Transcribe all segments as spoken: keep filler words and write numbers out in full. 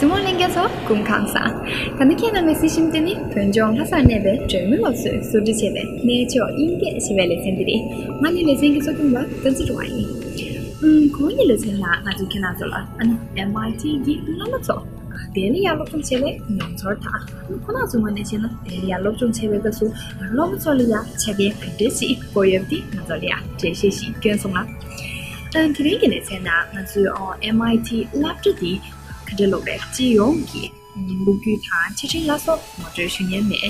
གཟིགས་མོ་ལྷན་རྒྱས་ཚོ་སྐུ་ཁམས་བཟང་། ད་ནི་ཁྱེད་རྣམ་པའི་གཟིགས་ཞིབ་དེ་ནི་བོད་ལྗོངས་ལྷ་སར་གནས་པའི་སྒྲོལ་མ་སློབ་གསོས་གཙོ་སྒྲིག་བྱས་པའི་གནས་མཆོག་དབྱིན་སྐད་ཞེས་པའི་ལེ་ཚན་འདི་རེད། ང་ནི་ལེ་ཚན་གྱི་གཙོ་སྐྱོང་པ་བསྟན་འཛིན་སྒྲོལ་མ་ཡིན། ཨུམ། གོང་གི་ལེ་ཚན་ནང་ང་ཚོས་ཁྱེད་རྣམ་ཚོ་ལ་ཨ་ནི་ཨེམ་ཨའི་ཊི་གི་སློབ་མ་ཚོ་དེ་ནི་ཡར་སློབ་སྦྱོང་བྱེད་པའི་མྱོང་ཚོར་དང་། ཁོ་རང་ཚོའི་ངོས་ནས་བྱས་ན་དེ་ནི་ཡར་སློབ་སྦྱོང་བྱེད་པའི་སྐབས་སུ་སློབ་མ་ཚོ་ལ་ཡང་ཆ་རྐྱེན་ག་འདྲ་ཞིག་དགོས་ཡོད་པ་དེ་ང་ཚོ་ལ་ཡང་འགྲེལ་བཤད་ཞིག་བསྐྱོན་སོང་ང་། ཨ། དེ་རིང་གི་ལེ་ཚན་ནང་ང་ཚོས་ཨེམ་ཨའི་ཊི་སློབ་གྲྭ་འདི་ག་འདྲ་ལོག་རེད། སྤྱི་ཡོངས་ཀྱི་ལོ་རྒྱུས་དང་ཆ་འཕྲིན་སླར་གསོ་ངོ་སྤྲོད་ཞུ་མཁན་མེད།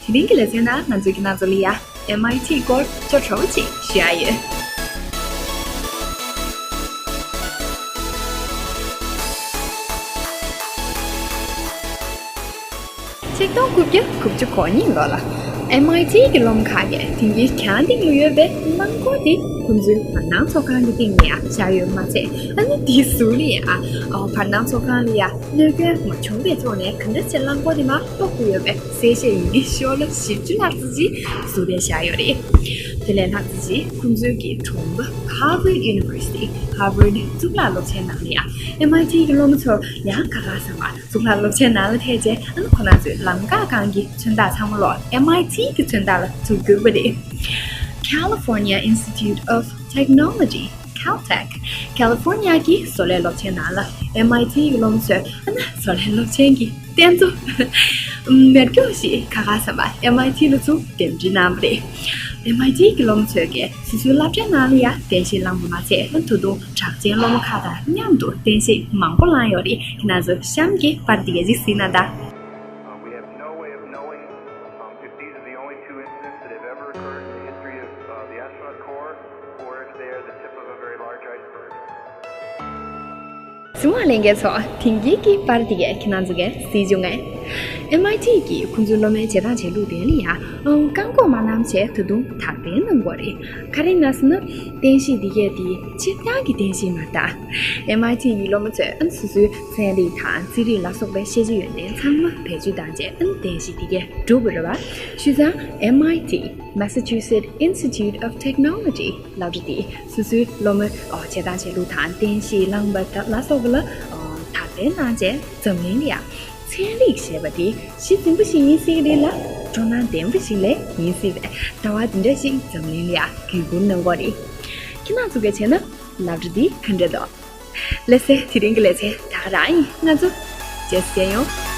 དེ་རིང་གི་ལེ་ཚན་ནང་ང་ཚོས་ཁྱེད་རྣམ་ཚོ་ལ་ཡང་ཨེམ་ཨའི་ཊི་སྐོར་ཅོག་འདྲ་བོ་ཅིག་ཞུ་ཡ་ཡོད། ཆིག་སྟོང་དགུ་བརྒྱ་དགུ་བཅུ་གོ་གཉིས་ལོ་ལ་ཨེམ་ཨའི་ཊི་གི་སློབ་མ་ཁག་གིས་དེང་གི་གྱང་སྟེང་ལ་ཡོད་པའི་རླངས་འཁོར་དེ་ཁོང་ཚོའི་བར་སྣང་ཚོགས་ཁང་གི་སྟེང་ནས་ཡང་བཞག་ཡོད་མ་ཚད། ཨ་ནི་དེའི་ཟུར་ལ་ཡང་ཨ་བར་སྣང་ཚོགས་ཁང་ལ་ཡང་གནོད་སྐྱོན་མ་བྱུང་བའི་ཐོག་ནས་ག་འདྲ་བྱས་རླངས་འཁོར་དེ་མར་གཏོར་དགོས་ཡོད་པའི་གསལ་བཤད་ཡི་གེ་ཤོ་ལོ་བཞི་བཅུ་ལྷག་ཙམ་ཞིག་ཟུར་ལ་བཞག་ཡོད་རེད། དེ་ལས་ལྷག་ཙམ་ཞིག་ཁོང་ཚོའི་གི་གྲོང་པ་Harvard University, Harvard གཙུག་ལག་སློབ་ཆེན་ནང་ལ་ཡང་ཨེམ་ཨའི་ཊི་གི་སློབ་མ་ཚོར་ཡང་ཁ་ཁ་ཟ་མ། གཙུག་ལག་སློབ་ཆེན་ནང་ལ་ཐད་རྗེས་ཨ་ནི་ཁོ་རང་ཚོའི་ལམ་འགག་སྒང་གི་མཚོན་རྟགས་ཚང་མ་ལོ་ཨེམ་ཨའི་ཊི་གི་མཚོན་རྟགས་ལ་བཙུགས་གྱུར་པ་རེད། California Institute of Technology, Caltech, ཁ་ལི་ཧྥོར་ནི་ཡ་གི་བཟོ་ལས་སློབ་ཆེན་ནང་ལ་ཨེམ་ཨའི་ཊི་གི་སློབ་མ་ཚོས་ཨ་ནི་བཟོ་ལས་སློབ་ཆེན་གྱི་རྟེན་གཙོ་མེར་སྐྱོགས་ཤིག་ཁ་ཁ་ཟ་མ་ཨེམ་ཨའི་ཊི་ལ་བཙུགས་འདེམས་སྒྲིག་གནང་བ་རེད། ཨེམ་ཨའི་ཊི་གི་སློབ་མ་ཚོས་ཀྱིས་སོ་སོའི་སློབ་གྲྭའི་ནང་ལ་ཡ་རྟེན་གཞི་བླངས་པ་མ་ཚད་ད་དུང་གྲགས་ཅན་སློབ་མ་ཁག་དང་མཉམ་དུ་རྟེན་གཞི་མང་པོ་བླངས་ཡོད་རེད། ཁྱེད་རྣམ་ཚོ་གཤམ་གྱི་པར་འདི་ག་ཅིག་གཟིགས་གནང་དང་། Um, we have no way of knowing, um, if these are the only two incidents that have ever occurred in the history of, uh, the astronaut corps, or if they are the tip of a very large iceberg. གཟིགས་མོ་ལྷན་རྒྱས་ཚོ། དེང་གི་གི་པར་འདི་གས་ཁྱེད་རྣམ་ཚོ་གས་གཟིགས་བྱུང་ངས། ཨེམ་ཨའི་ཊི་གིས་ཁོང་ཚོའི་སློབ་མའི་བྱེད་སྟངས་བྱེད་ལུགས་དེ་ལ་ཡང་བཀག་འགོག་མ་གནང་བྱས་ད་དུང་དག་སྟོན་གནང་དགོས་རེད། ག་རེ་ཡིན་ཟེར་ན། རྟེན་གཞི་འདི་གས་དེ་སྤྱིར་བཏང་གི་རྟེན་གཞི་མ་རེད། ཨེམ་ཨའི་ཊི་ཡི་སློབ་མ་ཚོས་ཨ་ནི་སོ་སོའི་ཚན་རིག་དང་རྩིས་རིག་ལ་སོགས་པའི་ཤེས་བྱ་ཡོན་ཏན་ཚང་མ་བེད་སྤྱོད་བཏང་རྗེས་ཨ་ནི་རྟེན་གཞི་འདི་གས་གྲུབ་པ་རེད་པ། བྱས་ཙང་ཨེམ་ཨའི་ཊི, Massachusetts Institute of Technology སློབ་གྲྭ་འདིས་སོ་སོའི་སློབ་མའི་ཨོ་བྱེད་སྟངས་བྱེད་ལུགས་དང་རྟེན་གཞི་བླངས་པ་ལ་སོགས་པ་ལ་ཨོ་དག་སྟོན་གནང་རྗེས་འཛམ་གླིང་ལ་ཡང་ཚན་རིག་ཞེས་པ་དེ་གཞི་འཛིན་པ་ཞིག་ཡིན་སྲིད་ཀྱི་རེད་ལ། སྤྲོ་སྣང་ལྡན་པ་ཞིག་ལས་ཡིན་སྲིད་པའི་ལྟ་བ་འདི་འདྲ་ཞིག་འཛམ་གླིང་ལ་ཡང་བརྒྱུད་སྐུར་གནང་གི་ཡོད་རེད། ཁྱེད་རྣམ་ཚོ་གིས་བྱས་ན་སློབ་གྲྭ་འདི་ག་འདྲ་འདུག་ལགས་སེ། དེ་རིང་གི་ལེ་ཚན་ད་ག་རང་ཡིན། ང་ཚོ་རྗེས་སུ་མཇལ་ཡོང་།